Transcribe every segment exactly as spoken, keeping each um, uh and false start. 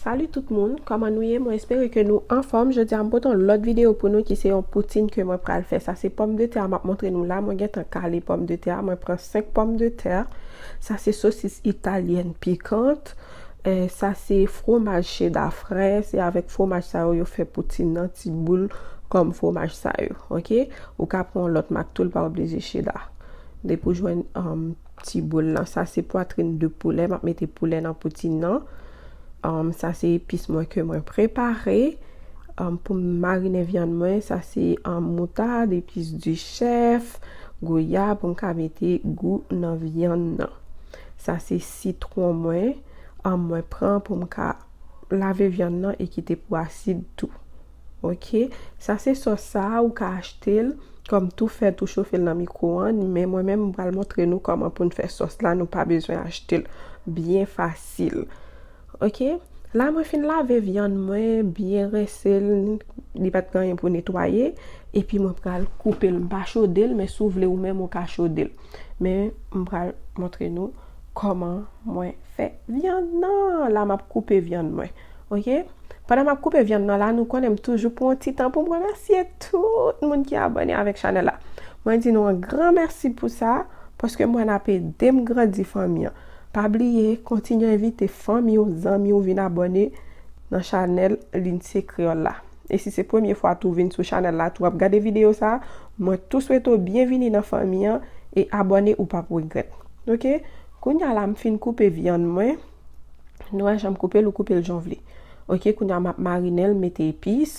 Salut tout moun, kòman nou ye? Mwen espere ke nou anfòm. Jodi a m pote yon lòt videyo pou nou ki se yon poutine ke mwen pral fè. Sa se pòmdetè a m ap montre nou la. Mwen gentan kale pòmdetè a. Mwen pran senk pòmdetè. Sa se sosis italyèn pikant. Eh, sa se fromaj cheda frè. Se avèk fromaj sa yo, yo fè poutine nan ti boul kòm fromaj sa yo. Ok? Ou ka pran yon lòt mak tou, li pa oblije cheda. Depi w jwenn, um, ti boul lan. Sa se pwatrin de poulè. M ap mete poulè nan poutine nan. Um, sa se epis mwen ke mwen prepare. Um, pou m marinen vyann mwen, sa se, um, moutad, epis di chèf, goya pou m ka mete gou nan vyann nan. Sa se sitwon mwen, um, mwen pran pou m ka lave vyann nan e kite pou asid tou. Ok, sa se sòs sa a, ou ka achte l kòm tou fèt ou chofe l nan mikwo-onn, men mwen menm m pral montre nou kòman pou n fè sòs la, nou pa bezwen achte l, byen fasil. Ok, la mwen fin lave vyann mwen, byen rense l, li pa t gen anyen pou netwaye, epi mwen pral koupe l, m pa chode l, men si w vle ou menm ou ka chode l. Men m pral montre nou kòman mwen fè vyann nan. La m ap koupe vyann mwen. Ok? Pandan m ap koupe vyann nan la, nou konnen m toujou pran yon ti tan pou m remèsye tout moun ki abòne avèk chanèl la. Mwen di nou yon gran mèsi pou sa, paske mwen ap ede m grandi fanmi an. Pa bliye, kontinye envite fanmi w, zanmi w vin abòne nan chanèl Lindsay Kreyòl la. E si se premye fwa tou vin sou chanèl la, tou ap gade videyo sa, mwen tou swete w byenvini nan fanmi an e abòne ou p ap regrèt. Ok? Kounye a la m fin koupe vyann mwen. Nou wè jan m koupe l, ou koupe l jan w vle. Ok, kounye a m ap marinen l, mete epis,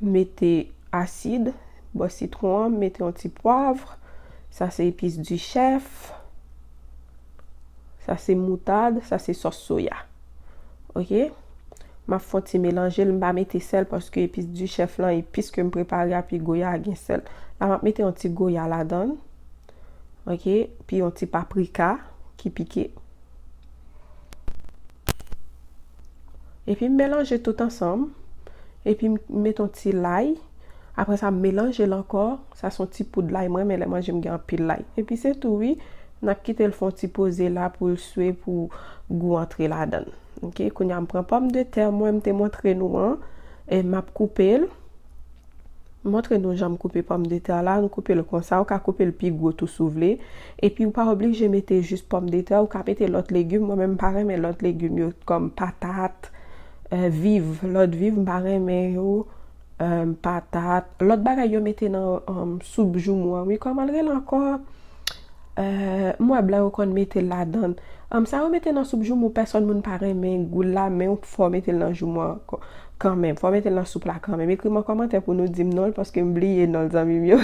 mete asid, bò sitwon an, mete yon ti pwav. Sa se epis di chèf. Sa se moutad, sa se sòs soya. Ok? M ap fè yon ti melanje l, m pa mete sèl paske epis di chèf lan, epis ke m prepare a, pi goya a gen sèl. La m ap mete yon ti goya ladan l. Ok? Pi yon ti paprika ki pike. Epi m melanje tout ansanm. Epi m met yon ti lay. Apre sa, m melanje l ankò. Sa se yon ti poud lay. Mwen renmen lè manje m gen anpil lay. Epi se tou wi. N ap kite l fè yon ti poze la pou l swe pou gou antre ladan l. Ok, kounye a m pran pòmdetè mwen m te montre nou an. E m ap koupe l. Montre nou jan m koupe pòmdetè la. Nou koupe l konsa. Ou ka koupe l pi gwo tou si w vle. Epi ou pa oblije mete jis pòmdetè. Ou ka mete lòt legim. Mwen menm m pa renmen lòt legim yo kòm patat, eh, viv. Lòt viv, m pa renmen yo. Eh, patat. Lòt bagay yo mete nan, um, soup joumou an. Wi, kòman l rele ankò? Eh, m wè blan yo konn mete l ladan l. Sa yo mete nan soup joumou, pèsòn moun pa renmen gou l la, men fò w mete l nan joumou an kanmenm. Fò w mete l nan soup la kanmenm. Ekri m an kòmantè pou nou di m non l, paske m bliye non l, zanmi m yo.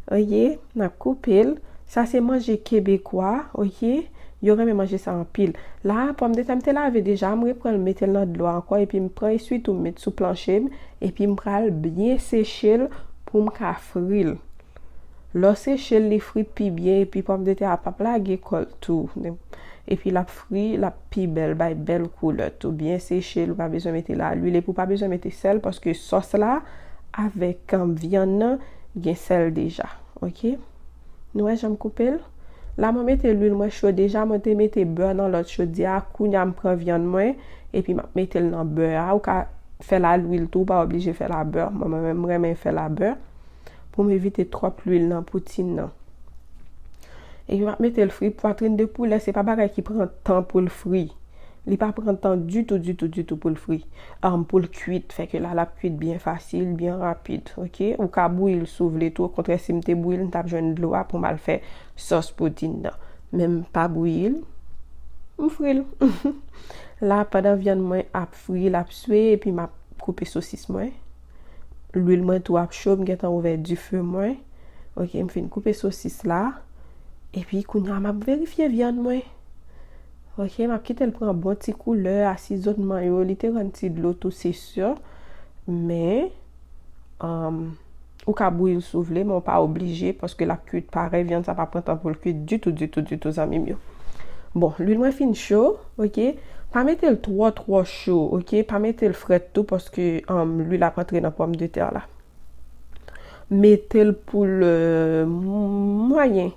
Ok, n ap koupe l. Sa se manje kebekwa, ok? Yo renmen manje sa anpil. La, pòmdetè m te lave deja, m reprann l, mete l nan dlo a ankò, epi m pran eswitou, m met sou planche m, epi m pral byen seche l pou m ka fri l. Lè w seche l, li frit pi byen, epi pòmdetè a p ap lage kò l tou. Epi l ap fri, l ap pi bèl, bay bèl koulè tou. Byen seche l, ou pa bezwen mete lalwil, epi ou pa bezwen mete sèl, paske sòs la avèk, um, vyann nan gen sèl deja. Ok? Nou wè jan m koupe l? La, mwen mete lwil mwen cho deja, mwen te mete bè nan lòt chodyè a. Kounye a, m pran vyann mwen, epi m ap mete l nan bè a. Ou ka fè lalwil tou, ou pa oblije fè labè. Mwen, mwen menm, m renmen fè labè. Pou m evite twòp lwil nan poutine nan. Epi m ap mete l fri. Pwatrin de poulè, se pa bagay ki pran tan pou l fri. Li pa pran tan ditou, ditou, ditou pou l fri. Um, pou l kwit. Fè ke la, l ap kwit byen fasil, byen rapid. Ok? Ou ka bouyi l si w vle tou. Okontrè, si m te bouyi l, m t ap jwenn dlo a pou m al fè sòs poutine nan. Men m pa bouyi l. M fri l. La, pandan vyann mwen ap fri, l ap swe, epi m ap koupe sosis mwen. Lwil mwen tou ap cho, m gentan ouvè dife mwen. Ok, m fin koupe sosis la. Epi kounye a m ap verifye vyann mwen. Ok, m ap kite l pran bon ti koulè, asizonnman yo, li te rann ti dlo tou, se si. Men, um, ou ka bouyi l si w vle, men w pa oblije, paske l ap kwit parèy, vyann sa pa pran tan pou l kwit ditou, ditou, ditou, zanmi m yo. Bon, lwil mwen fin cho, ok? Pa mete l twò, twò cho, ok? Pa mete l frèt tou, paske, um, lwil ap antre nan pòmdetè la. Mete l pou l, euh, mwayen,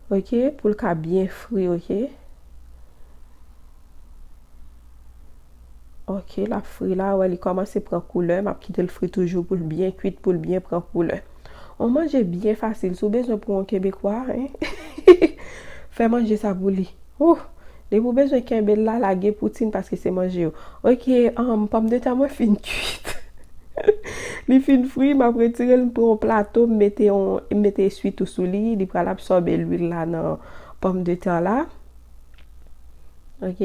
ok? Pou l ka byen fri, ok? Ok, l ap fri la, wè li kòmanse pran koulè, m ap kite l fri toujou pou l byen kwit, pou l byen pran koulè. On manje byen fasil, si w bezwen pou yon kebekwa, hein? Fè manje sa pou li. Ouh, depi w bezwen kenbe l la, lage poutine paske se manje yo. Ok, um, pòmdetè mwen fin kwit. Li fin fri, m ap retire l, m pran yon plato, m mete yon, m mete eswitou sou li, li pral absòbe lwil la nan pòmdetè la. Ok.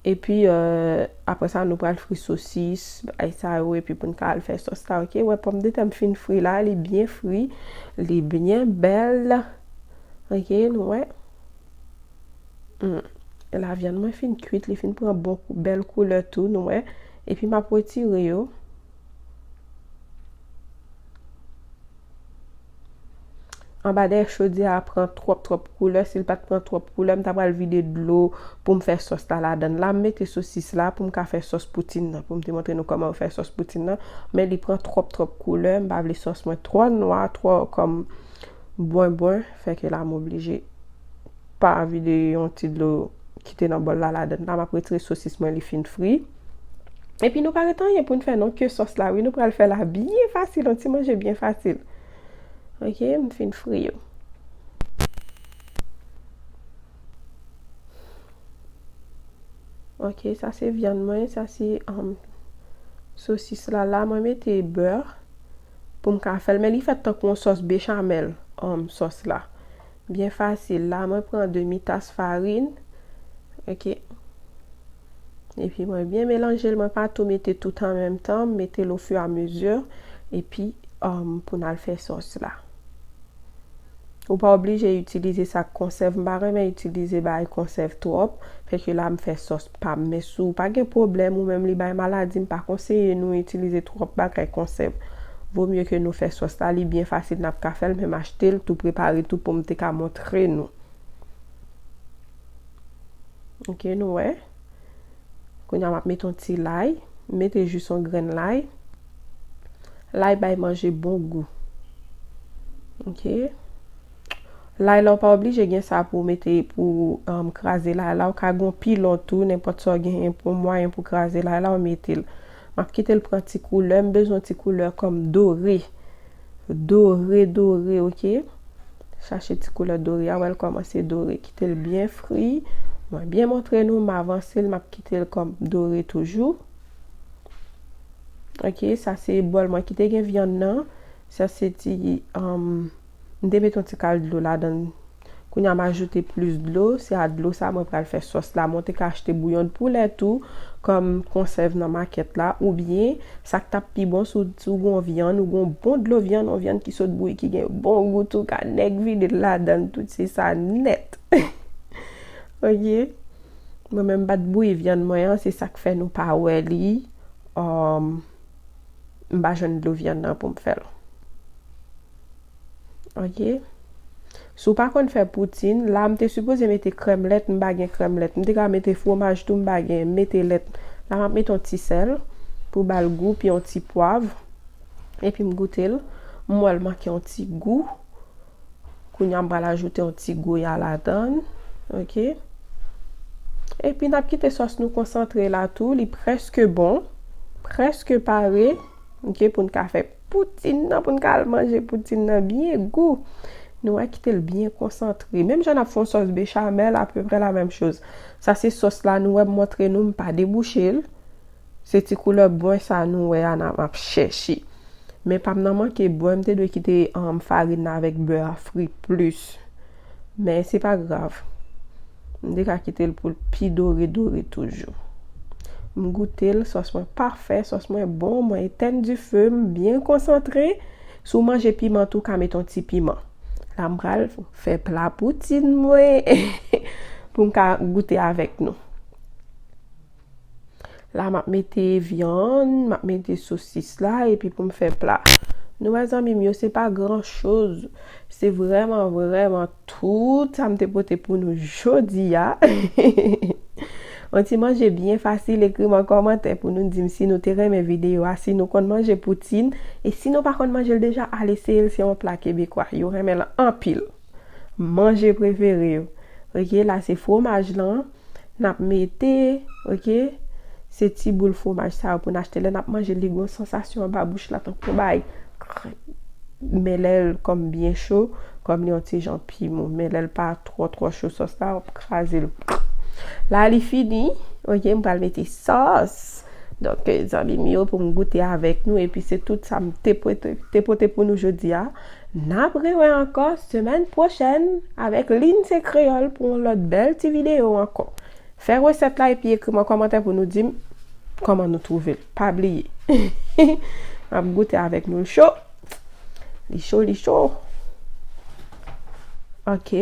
Epi, euh, apre sa, nou pral fri sosis, bagay sa yo, epi pou n ka al fè sòs la, ok? Wè, pòmdetè m fin fri la, li byen fri, li byen bèl. Ok, nou wè. Hmm. La vyann mwen fin kwit, li fin pran bon, bèl koulè tou, nou wè. Epi m ap retire yo. Anba dèyè chodyè a pran twòp, twòp koulè. Si l pa t pran twòp koulè, m ta pral vide dlo pou m fè sòs la ladan l. La, m mete sosis la pou m ka fè sòs poutine nan, pou m te montre nou kòman yo fè sòs poutine nan. Men li pran twòp, twòp koulè. M pa vle sòs mwen twò nwa, twò kòm bwen, bwen. Fè ke la, m oblije pa vide yon ti dlo ki te nan bòl la ladan l. La, m ap retire sosis mwen, li fin fri. Epi nou pa ret anyen pou n fè non, ke sòs la, wi, nou pral fè la byen fasil, yon ti manje byen fasil. Ok, m fin fri yo. Ok, sa se vyann mwen, sa se, um, sosis la. La, mwen mete bè pou m ka fè l, men li fèt tankou yon sòs bechamel, um, sòs la. Byen fasil. La, mwen pran demi tas farin. Ok. Epi mwen byen melanje l, mwen pa tou mete tout an menm tan, m mete l au fur et à mesure. Epi, um, pou n al fè sòs la. Ou pa oblije itilize sa k konsèv. M pa renmen itilize bagay konsèv twòp. Fè ke la, m fè sòs pa m. Men si w pa gen pwoblèm, ou menm li bay maladi, m pa konseye nou itilize twòp bagay konsèv. Vo mye ke nou fè sòs la, li byen fasil, n ap ka fè l, men m achte l tou prepare tou pou m te ka montre nou. Ok, nou wè. Kounye a, m ap mete yon ti lay. M mete jis yon grenn lay. Lay bay manje bon gou. Ok. Lay la, ou pa oblije gen sa pou w mete, pou, um, kraze lay la. Ou ka gen yon pilon tou, nenpòt sa w genyen pou mwayen pou kraze lay la, ou mete l. M ap kite l pran ti koulè. M bezwen ti koulè kòm dore. Dore, dore, ok? Chache ti koulè dore a, wè l kòmanse dore. Kite l byen fri. Mwen byen montre nou, m avanse l, m ap kite l kòm dore toujou. Ok, sa se bòl mwen ki te gen vyann nan. Sa se ti, um, m te met yon ti kal dlo ladan l. Kounye a, m ajoute plis dlo. Se a dlo sa mwen pral fè sòs la. Mwen te ka achte bouyon de poulè tou, kòm konsèv nan makèt la. Oubyen, sa k t ap pi bon, si w, si w gen yon vyann, ou gen yon bon dlo vyann, yon vyann ki sot bouyi, ki gen bon gou tou, ka nèk vide l ladan l, tout se sa nèt. Ok? Mwen menm, m pa t bouyi vyann mwen an, se sa k fè nou pa wè li. Um, m pa jwenn dlo vyann nan pou m fè l. Ok. Si w pa konn fè poutine, la m te sipoze mete krèm lèt, m pa gen krèm lèt. M te ka mete fwomaj tou, m pa gen, m mete lèt. La m ap mete yon ti sèl pou ba l gou, pi yon ti pwav. Epi m goute l. M wè l manke yon ti gou. Kounye a m pral ajoute yon ti goya ladan l. Ok. Epi n ap kite sòs nou konsantre la tou, li prèske bon, prèske pare. Ok, pou n ka fè poutine nan, pou n ka al manje poutine nan byen gou. Nou wè, kite l byen konsantre. Menm jan n ap fè yon sòs bechamel, apeprè la menm choz. Sa se sòs la, nou wè, m montre nou, m pa debouche l. Se ti koulè bwen sa nou wè a, n ap, m ap chèche. Men pa m nan manke bwen, m te dwe kite, um, farin nan avèk bè a fri plis. Men se pa grav. M te ka kite l pou l pi dore, dore toujou. M goute l, sòs mwen pafè, sòs mwen bon, mwen etèn dife, m byen konsantre. Si w manje piman tou, w ka met yon ti piman. La, m pral fè pla poutine mwen pou m ka goute avèk nou. La, m ap mete vyann, m ap mete sosis la, epi pou m fè pla. Nou wè, zanmi m yo, se pa gran choz. Se vrèman, vrèman tout sa m te pote pou nou jodi a. Yon ti manje byen fasil, ekri m an kòmantè pou nou di m si nou te renmen videyo a, si nou konn manje poutine, e si nou pa konn manje l deja, al eseye l, se yon pla kebekwa. Yo renmen l anpil. Manje prefere yo. Ok, la se fwomaj lan. N ap mete, ok, Se ti boul fwomaj sa yo pou n achte. Lè n ap manje l, li gen yon sansasyon anba bouch la, tankou yon bagay. Men lè l kòm byen cho, kòm li yon ti jan pimon. Men lè l pa twò, twò cho, sòs la, w ap kraze l. La, li fini. Ok, m pral mete sòs. Donk, zanmi m yo, pou m goute avèk nou. Epi se tout sa m te pote, te pote pou nou jodi a. N ap rewè ankò semèn pwochèn avèk Lindsay Kreyòl pou yon lòt bèl ti videyo ankò. Fè resèt la epi ekri m an kòmantè pou nou di m kòman nou twouve l. Pa bliye. M ap goute avèk nou l cho. Li cho, li cho. Ok.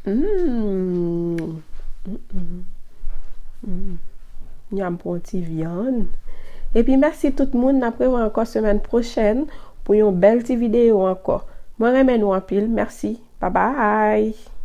Mm. Mm, mm. Mm. Nyam pou yon ti vyann. Epi mèsi tout moun. N ap rewè ankò semèn pwochèn pou yon bèl ti videyo ankò. Mwen renmen nou anpil. Mèsi. Bye bye.